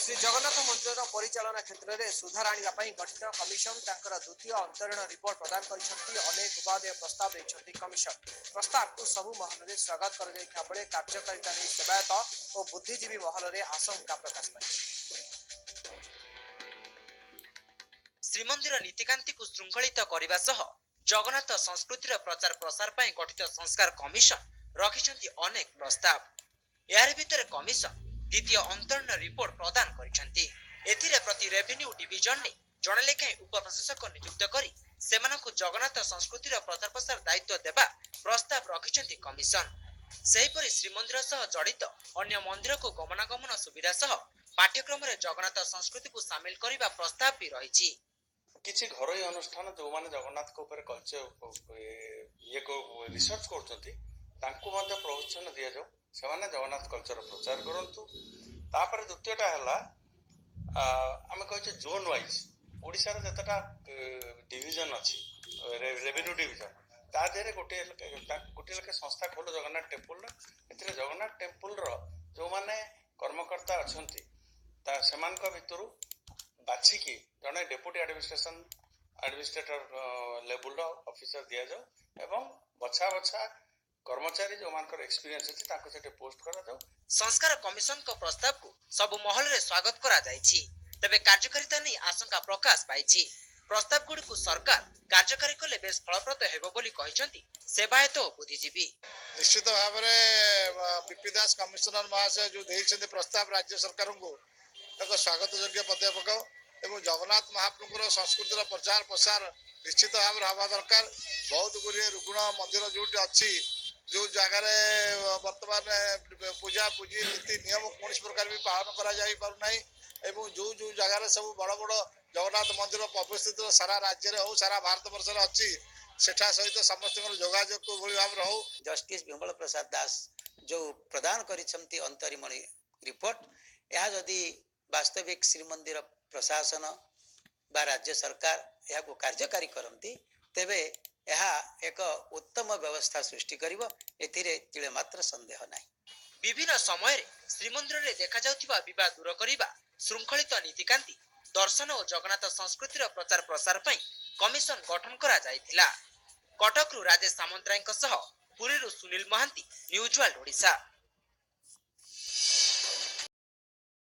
ଶ୍ରୀ ଜଗନ୍ନାଥ ମନ୍ଦିରର ପରିଚାଳନା କ୍ଷେତ୍ରରେ ସୁଧାର ଆଣିବା ପାଇଁ ଗଠିତ କମିଶନ ତାଙ୍କର ଦ୍ୱିତୀୟ ଅନ୍ତରୀଣ ରିପୋର୍ଟ ପ୍ରଦାନ କରିଛନ୍ତି। ଅନେକ ଉପାଦେୟ ପ୍ରସ୍ତାବ ଦେଇଛନ୍ତି କମିଶନ। ପ୍ରସ୍ତାବକୁ ସବୁ ମହଲରେ ସ୍ୱାଗତ କରାଯାଇଥିବା ବେଳେ କାର୍ଯ୍ୟକାରିତା ନେଇ ସେବାୟତ ଓ ବୁଦ୍ଧିଜୀବୀ ମହଲରେ ଆଶଙ୍କା ପ୍ରକାଶ ପାଇଛି। ଶ୍ରୀମନ୍ଦିର ନୀତିକାନ୍ତିକୁ ଶୃଙ୍ଖଳିତ କରିବା ସହ ଜଗନ୍ନାଥ ସଂସ୍କୃତିର ପ୍ରଚାର ପ୍ରସାର ପାଇଁ ଗଠିତ ସଂସ୍କାର କମିଶନ ରଖିଛନ୍ତି ଅନେକ ପ୍ରସ୍ତାବ। ଏହାରି ଭିତରେ କମିଶନ ଦ୍ୱିତୀୟ ଅନ୍ତରୀଣ ରିପୋର୍ଟ ପ୍ରଦାନ କରିଛନ୍ତି। ଏଥିରେ ପ୍ରତି ରେଭିନ୍ୟୁ ଡିଭିଜନରେ ଜଣେ ଲେଖାଏଁ ଉପପ୍ରଶାସକ ନିଯୁକ୍ତ କରି ସେମାନଙ୍କୁ ଜଗନ୍ନାଥ ସଂସ୍କୃତିର ପ୍ରଚାର ପ୍ରସାର ଦାୟିତ୍ୱ ଦେବା ପ୍ରସ୍ତାବ ରଖିଛନ୍ତି କମିଶନ। ସେହିପରି ଶ୍ରୀମନ୍ଦିର ସହ ଜଡ଼ିତ ଅନ୍ୟ ମନ୍ଦିରକୁ ଗମନାଗମନ ସୁବିଧା ସହ ପାଠ୍ୟକ୍ରମରେ ଜଗନ୍ନାଥ ସଂସ୍କୃତିକୁ ସାମିଲ କରିବା ପ୍ରସ୍ତାବ ବି ରହିଛି। କିଛି ଘରୋଇ ଅନୁଷ୍ଠାନ ଯେଉଁମାନେ ଜଗନ୍ନାଥଙ୍କ ଉପରେ କଲଚର ଇଏ ରିସର୍ଚ୍ଚ କରୁଛନ୍ତି, ତାଙ୍କୁ ମଧ୍ୟ ପ୍ରୋତ୍ସାହନ ଦିଆଯାଉ, ସେମାନେ ଜଗନ୍ନାଥ କଲଚର ପ୍ରଚାର କରନ୍ତୁ। ତାପରେ ଦ୍ୱିତୀୟଟା ହେଲା, ଆମେ କହିଛେ ଜୋନ୍ ୱାଇଜ୍ ଓଡ଼ିଶାର ଯେତେଟା ଡିଭିଜନ ଅଛି, ରେଭିନ୍ୟୁ ଡିଭିଜନ, ତା ଦେହରେ ଗୋଟିଏ ଗୋଟିଏ ଲେଖା ସଂସ୍ଥା ଖୋଲ ଜଗନ୍ନାଥ ଟେମ୍ପୁଲର। ଏଥିରେ ଜଗନ୍ନାଥ ଟେମ୍ପୁଲର ଯେଉଁମାନେ କର୍ମକର୍ତ୍ତା ଅଛନ୍ତି, ତା ସେମାନଙ୍କ ଭିତରୁ ବାଛିକି ଜଣେ ଡେପୁଟି ଆଡମିନିଷ୍ଟ୍ରେସନ ଆଡମିନିଷ୍ଟ୍ରେଟର ଲେବୁଲର ଅଫିସର ଦିଆଯାଉ ଏବଂ ବଛା ବଛା କର୍ମଚାରୀ ଯେଉଁମାନଙ୍କର ଏକ୍ସପିରିଏନ୍ସ ଅଛି, ତାଙ୍କୁ ସେଠି ପୋଷ୍ଟ କରାଯାଉ। ସଂସ୍କାର କମିଶନଙ୍କ ପ୍ରସ୍ତାବକୁ ସବୁ ମହଲରେ ସ୍ୱାଗତ କରାଯାଇଛି। ତେବେ କାର୍ଯ୍ୟକାରିତା ନେଇ ଆଶଙ୍କା ପ୍ରକାଶ ପାଇଛି। ପ୍ରସ୍ତାବଗୁଡ଼ିକୁ ସରକାର କାର୍ଯ୍ୟକାରୀ କଲେ ବେଶ ଫଳପ୍ରଦ ହେବ ବୋଲି କହିଛନ୍ତି ସେବାୟତ ଓ ବୁଦ୍ଧିଜୀବୀ। ନିଶ୍ଚିତ ଭାବରେ ବିପି ଦାସ କମିଶନର ମହାଶୟ ଯୋଉ ଦେଇଛନ୍ତି ପ୍ରସ୍ତାବ ରାଜ୍ୟ ସରକାରଙ୍କୁ, ଏକ ସ୍ୱାଗତ ଯୋଗ୍ୟ ପଦକ୍ଷେପ ଏବଂ ଜଗନ୍ନାଥ ମହାପ୍ରଭୁଙ୍କର ସଂସ୍କୃତିର ପ୍ରଚାର ପ୍ରସାର ନିଶ୍ଚିତ ଭାବରେ ହେବା ଦରକାର। ବହୁତ ଗୁଡ଼ିଏ ରୁଗ୍ଣ ମନ୍ଦିର ଯୋଉଠି ଅଛି, ଯୋଉ ଜାଗାରେ ବର୍ତ୍ତମାନ ପୂଜା ପୂଜି ନୀତି ନିୟମ କୌଣସି ପ୍ରକାର ବି ପାଳନ କରାଯାଇ ପାରୁନାହିଁ ଏବଂ ଯୋଉ ଯୋଉ ଜାଗାରେ ସବୁ ବଡ଼ ବଡ଼ ଜଗନ୍ନାଥ ମନ୍ଦିର ଅବସ୍ଥିତ, ସାରା ରାଜ୍ୟରେ ହଉ, ସାରା ଭାରତ ବର୍ଷରେ ଅଛି, ସେଠା ସହିତ ସମସ୍ତଙ୍କର ଯୋଗାଯୋଗ କୋଉଭଳି ଭାବରେ ହଉ। ଜଷ୍ଟିସ ବିମଳ ପ୍ରସାଦ ଦାସ ଯୋଉ ପ୍ରଦାନ କରିଛନ୍ତି ଅନ୍ତରୀଣ ରିପୋର୍ଟ, ଏହା ଯଦି ବାସ୍ତବିକ ଶ୍ରୀମନ୍ଦିର ପ୍ରଶାସନ ବା ରାଜ୍ୟ ସରକାର ଏହାକୁ କାର୍ଯ୍ୟକାରୀ କରନ୍ତି, ତେବେ ଏହା ଏକ ଉତ୍ତମ ବ୍ୟବସ୍ଥା ସୃଷ୍ଟି କରିବ, ଏଥିରେ ତିଳେ ମାତ୍ର ସନ୍ଦେହ ନାହିଁ। ବିଭିନ୍ନ ସମୟରେ ଶ୍ରୀମନ୍ଦିରରେ ଦେଖାଯାଉଥିବା ବିବାଦ ଦୂର କରିବା, ଶୃଙ୍ଖଳିତ ନୀତିକାନ୍ତି, ଦର୍ଶନ ଓ ଜଗନ୍ନାଥ ସଂସ୍କୃତିର ପ୍ରଚାର ପ୍ରସାର ପାଇଁ କମିଶନ ଗଠନ କରାଯାଇଥିଲା। କଟକରୁ ରାଜେଶ ସାମନ୍ତରାୟଙ୍କ ସହ ପୁରୀରୁ ସୁନୀଲ ମହାନ୍ତି, ନ୍ୟୁଜ୍ ୱାର୍ଲଡ ଓଡ଼ିଶା।